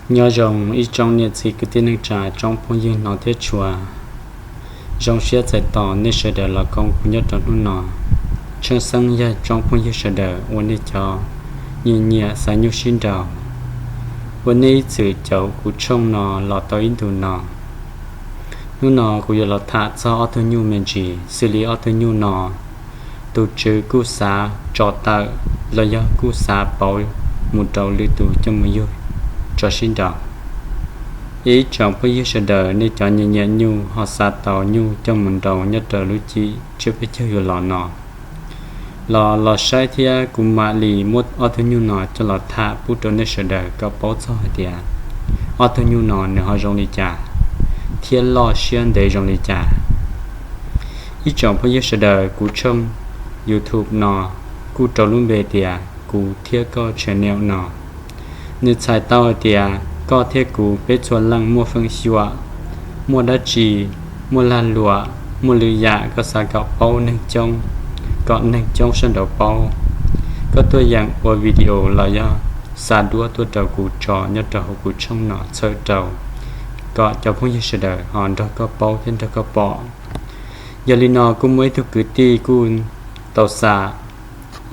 Nyob zoo ib tsoom niam txiv kwv tij neej tsa, tsoom phooj ywg hnov thiab tshua. Zoo siab txais tos nej sawv daws los koom kuv nyob rau hnub no. Tsheej xeeb yog tsoom phooj ywg sawv daws uas nej cov nyiam nyiam xav nyuj sib nraus, uas nej ib txwm caum kuv tshooj no los tau ib ntus no. Hnub no kuv yuav los tham txog ob tug nyuj me ntsis, xws li ob tug nyuj no tus tswv kuj xav tso tawm los yog kuj xav pauv mus rau lwm tus coj mus yug tso sib nraus. Ib tsoom phooj ywg sawv daws nej cov nyiam nyiam nyuj ho xav tau nyuj coj mus nraus nyob rau lub cim tsiab peb caug yuav los no los, los saib thiab kuv mam li muab ob tug nyuj no coj los tham pub rau nej sawv daws kom paub txog hais tias ob tug nyuj no nws ho zoo li cas thiab loj siab ntev zoo li cas. Ib tsoom phooj ywg sawv daws, kuv tshooj YouTube no kuj rau lub npe tias Kuv Thiab Koj Channel no. Nws txhais tau hais tias koj thiab kuv peb txhua leej muaj feem xyuam, muaj dab tsi, muaj lag luam, muaj lwm yam koj xav kom paub neeg coob, kom neeg coob sawv daws paub, koj tuaj yeem ua video los yog xa duab tuaj rau kuv tso nyob rau hauv kuv tshooj no txhawm rau kom cov phooj ywg sawv daws ho nrog koj paub thiab nrog koj pom. Yog li no kuj muaj ib tug kwv tij kuj tau xa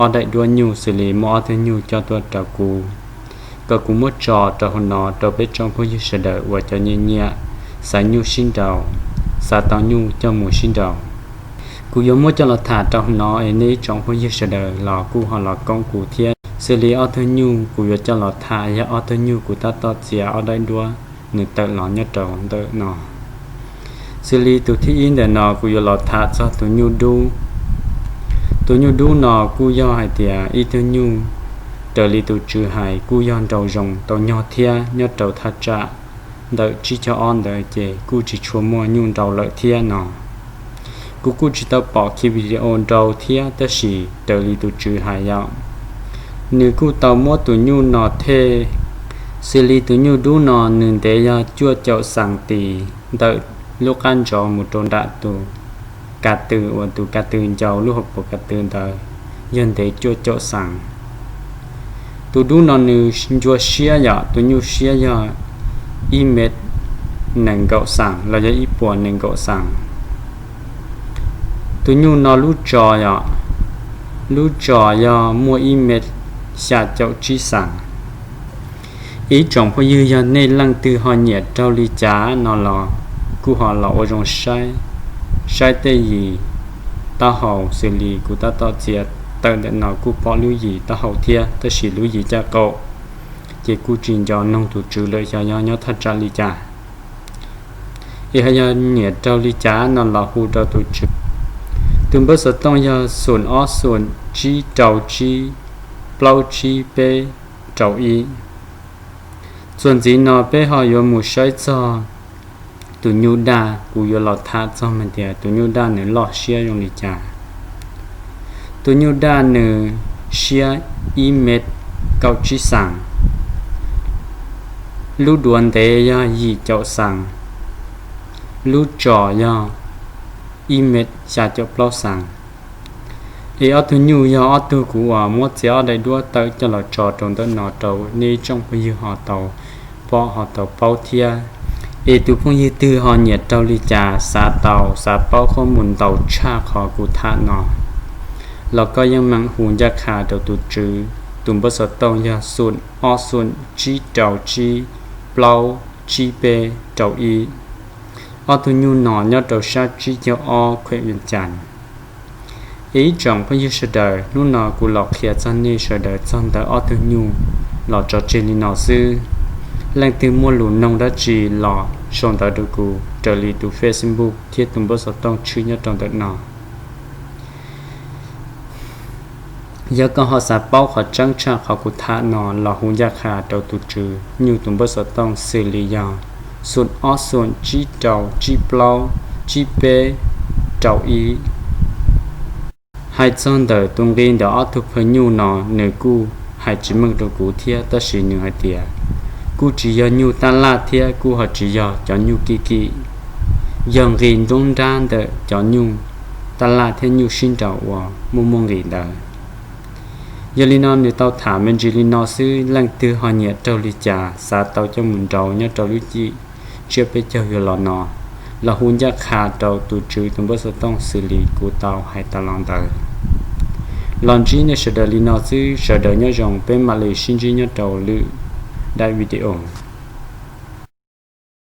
ob daim duab nyuj xws li muaj ob tug nyuj coj tuaj rau kuv, kom kuv muab tso rau hauv no rau peb tsoom phooj ywg sawv daws uas cov nyiam nyiam xav nyuj sib nraus, xav tau nyuj coj mus sib nraus. Kuv yuav muab coj los tham rau hauv no es nej ib tsoom phooj ywg sawv daws los kuj ho los koom kuv thiab. Xws li ob tug nyuj kuv yuav coj los tham yog ob tug nyuj kuv tab tom txia ob daim duab nws tawm los nyob rau ntawm no. Xws li tus thib ib ntawm no kuv yuav los tham txog tus nyuj dub. Tus nyuj dub no kuj yog hais tias ib tug nyuj raws li tus tswv hais kuj yog nraus zoo tau nyog thiab nyob rau thaj tsam ntawm tsib caug ob ntawd ces kuj tsis tshua muaj nyuj nraus lawm thiab no. Kuv kuj tsis tau pom khi video nraus thiab tab sis raws li tus tswv hais yom, nws kuj tau muab tus nyuj no thej. Xws li tus nyuj dub no nws ntev yog cuaj caum xees tis ntawm lub qab ntsov mus rau nram tus ka tw uas tus ka tw ncau lub hauv paus ka tw ntawd yog ntev cuaj caum xees. Tus dub no nws ncua siab yom, tus nyuj siab yog ib mev nees nkaum xees los yog ib puas nees nkaum xees. Tus nyuj no lub tso yom, lub tso yog muaj ib mev xya caum tsib xees. Ib tsoom phooj ywg yog nej leej twg ho nyiam raug li cas no los kuj ho los ua zoo saib, saib tej yim taub hau xws li kuv tab tom txia tawm ntawm no kuj pom lub yim taub hau thiab tab sis lub yim caj qaum ces kuj tsis nco noog tus tswv lawm xyov yog nyob thaj tsam li cas. Es ho yog nyiam raug li cas no los hu rau tus tswv. Tus npawb xov tooj yog xoom ob xoom tsib rau tsib plaub tsib peb rau ib. Txuas ntxiv no peb ho yuav mus saib txog tus nyuj daj, kuv yuav los tham txog hais tias tus nyuj daj nws loj siab zoo li cas. Tus nyuj daj nws siab ib mev kaum tsib xees, lub duav ntev yog yim caum xees, lub tso yog ib mev xya caum plaub xees. Es ob tug nyuj yog ob tug kuv uas muab txiav ob daim duab tawm coj los tso rau ntawm no rau nej ib tsoom phooj ywg ho tau pom ho tau paub thiab. Es tus phooj ywg twg ho nyiam raug li cas, xav tau xav paub qhov mus ntau tshaj qhov kuv tham no los koj yeej meem hu ncaj qha rau tus tswv. Tus npawb xov tooj yog xoom ob xoom tsib rau tsib plaub tsib peb rau ib. Ob tug nyuj no nyob rau sab tsib caug ob khuem Vias Cas. Es ib tsoom phooj ywg sawv daws, hnub no kuv los qhia txog nej sawv daws txog ntawm ob tug nyuj los tso tseg li no xwb. Leej twg muaj lus noog dab tsi los sau ntawv rau kuv raws li tus Facebook thiab tus npawb xov tooj tshwj nyob rau ntawm no. Yog koj ho xav paub qhov tseeb tshaj qhov kuv tham no los hu ncaj qha rau tus tswv, nyuj tus npawb xov tooj xws li yog xoom ob xoom tsib rau tsib plaub tsib peb rau ib. Hais txog ntawm tus nqi ntawm ob tug phaw nyuj no, nws kuj hais tsis meej rau kuv thiab, tab sis nws hais tias kuj tsis yog nyuj tab laj thiab kuj ho tsis yog cov nyuj kim kim, yog nqi nruab nrab ntawm cov nyuj tab laj thiab nyuj sib nraus uas muaj muaj nqis ntawd. Yog li no nws tau tham me ntsis li no xwb, leej twg ho nyiam raug li cas xav tau coj mus nrau nyob rau lub cim tsiab peb caug yuav los no, los hu ncaj qha rau tus tswv tus npawb xov tooj xws li kuv tau hais tas los ntawd. Los ntsib nej sawv daws li no xwb, sawv daws nyob zoo, peb mam li sib ntsib nyob rau lwm daim video.